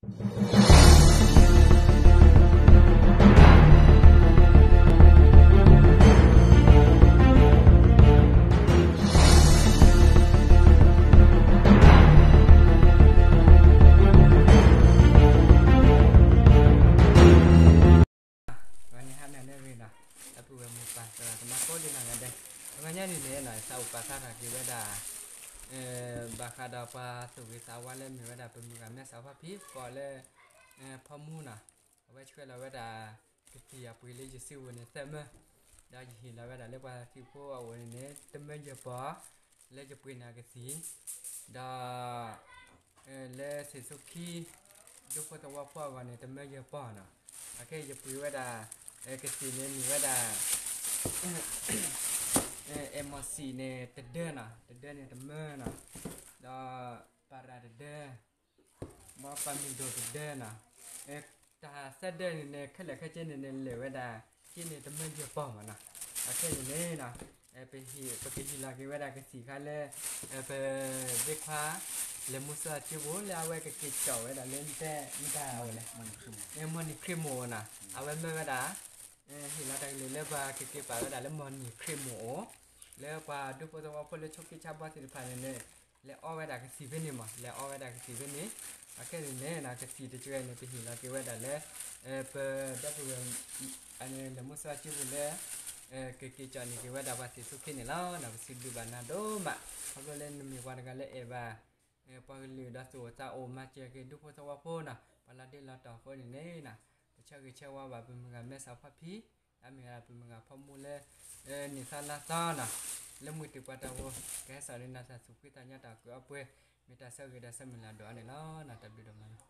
ဂီၤန့ၣ် ဟါနၤန့ၣ်ဂ့ၤနီၤ, ဒီပုၢ်ဝဲၢ်မိၢ်ပၢ်သရၣ်သမါကိးဒံနီၢ်ဂၤဒဲး, အဂီၢ်ညါန့ၣ်န့ၣ်နီၤ သးအိၣ်ပာ်ဖျါထီၣ်က့ၤဝဲဒၣ် ဘၣ်ဃးဒီးပှၤသူၣ်ဂ့ၤသးဝါလၢမ့ၢ်ဝဲဒၣ် ပမုၢ်ဂၤမဲသးဖီဖံ ကိးလၢ ဖီမူနီၤ, အဝဲဆှၢလီၤဝဲဒၣ် ကသံၣ်အပှ့ၤလၢယစုပူၤန့ၣ်သၢမၢ, ဒီးယဟ့ၣ်လီၤဝဲဒၣ်လၢပှၤသုးဖိအအိၣ်န့ၣ်န့ၣ် တမၢယဲၢ်ပီၢ်, လၢယပှ့ၤန့ၢ်ကသံၣ်, ဒီး လၢသ့ၣ်ဆိခံ ဒူဖိသဝီဖိအဂီၢ်န့ၣ် တမၢယဲၢ်ပီၢ်နီၤ, အခဲအံၤယပှ့ၤဝဲဒၣ် ကသံၣ်န့ၣ်မ့ၢ်ဝဲဒၣ် အဲမီၣ်စံၣ်န့ၣ်တဒၢနီၤ, တဒၢန့ၣ်တမၢနီၤ, ဒီးပၤရၤတဒၢ, ဘီပၤမုၢ်ဒိၣ်တဒၢနီၤ, တၢ်သၢဒၢန့ၣ်န့ၣ် ခဲလၢာ်ခဲဆ့န့ၣ်န့ၣ် လဲၤဝဲဒၣ် က့န့ၣ်တမၢယဲၢ်ပီၢ်မးနီၤ, အခဲအံၤန့ၣ်နီၤ ပကဟ့ၣ်လီၤက့ၤဝဲဒၣ်ကသံၣ်ခါလၢ ပဘ့ခွါ လဲၤမူစီဆှံပူၤ လၢအဝဲကက့ၤကၠီၣ်ဝဲဒၣ်လၢတဲမတၤအအိၣ်လဲၣ်, မီၢ်နံၤခရံာ်မိၢ်နီၤ, အဝဲမၢဝဲဒၣ် ဟ့ၣ်လီၤတၢ်ကလုၢ်လၢပှၤကက့ၤပာ်ဝဲဒၣ်လၢမီၢ်နံၤခရံာ်မိၢ်အိၣ်, လၢပှၤဒူဖိသဝီဖိလၢဆိခံဆါဘီသ့ၣ်တဖၣ်န့ၣ်န့ၣ် လဲၤအီဝဲဒၣ်ကသံၣ်ဖဲန့ၣ်မး, လဲၤအီဝဲဒၣ်ကသံၣ်ဖဲန့ၣ်, အခဲအံၤန့ၣ် ကသံၣ်တကဲန့ၣ် ပဟ့ၣ်လီၤက့ၤဝဲဒၣ်လၢ ပဒီပုၢ်ဝဲၢ် လဲၤမူစီဆှံပူၤလၢ ကက့ၤကၠီၣ်န့ၢ်က့ၤဝဲဒၣ်ပှၤသ့ၣ်ဆိခံန့ၣ်လီၤ. ပစံးဘျုးဘၣ်နၤဒိၣ်မး, ခီဖျိလၢနမ့ၢ်ပှၤတဂၤလၢအဲၣ်ဘၣ် ပှၤကလုာ်ဒီးသူၣ်အိၣ်သးအိၣ် မၤစၢၤက့ၤဒူဖိသဝီဖိနီၤ, ပှၤလီၤဒ့လီၤတီၢ်အဃိန့ၣ်န့ၣ် ပဆၢဂ့ၤဆၢဝါဘၣ်ပမုၢ်ဂၤမဲသးဖီဖံ, အမ့ၢ်ဝဲဒၣ်ပမုၢ်ဂၤဖီမူလၢ န့ၢ်သါလါသီနီၤ, လၢမုၢ်တ့ၢ်ပှၤတၢ်ဂီၤ ကဟဲစိာ်န့ၢ်နၤတၢ်သူၣ်ဖှံသးညီ တၢ်အီၣ်ကုၢ်အီပှဲၤ, မ့ၢ်တၢ်ဆၢဂ့ၤဒီးဆၢမုၢ်လၢ်ဒိၣ်အါန့ၣ်လီၤ. တၢ်ဘျုးဒိၣ်မးလီၤ.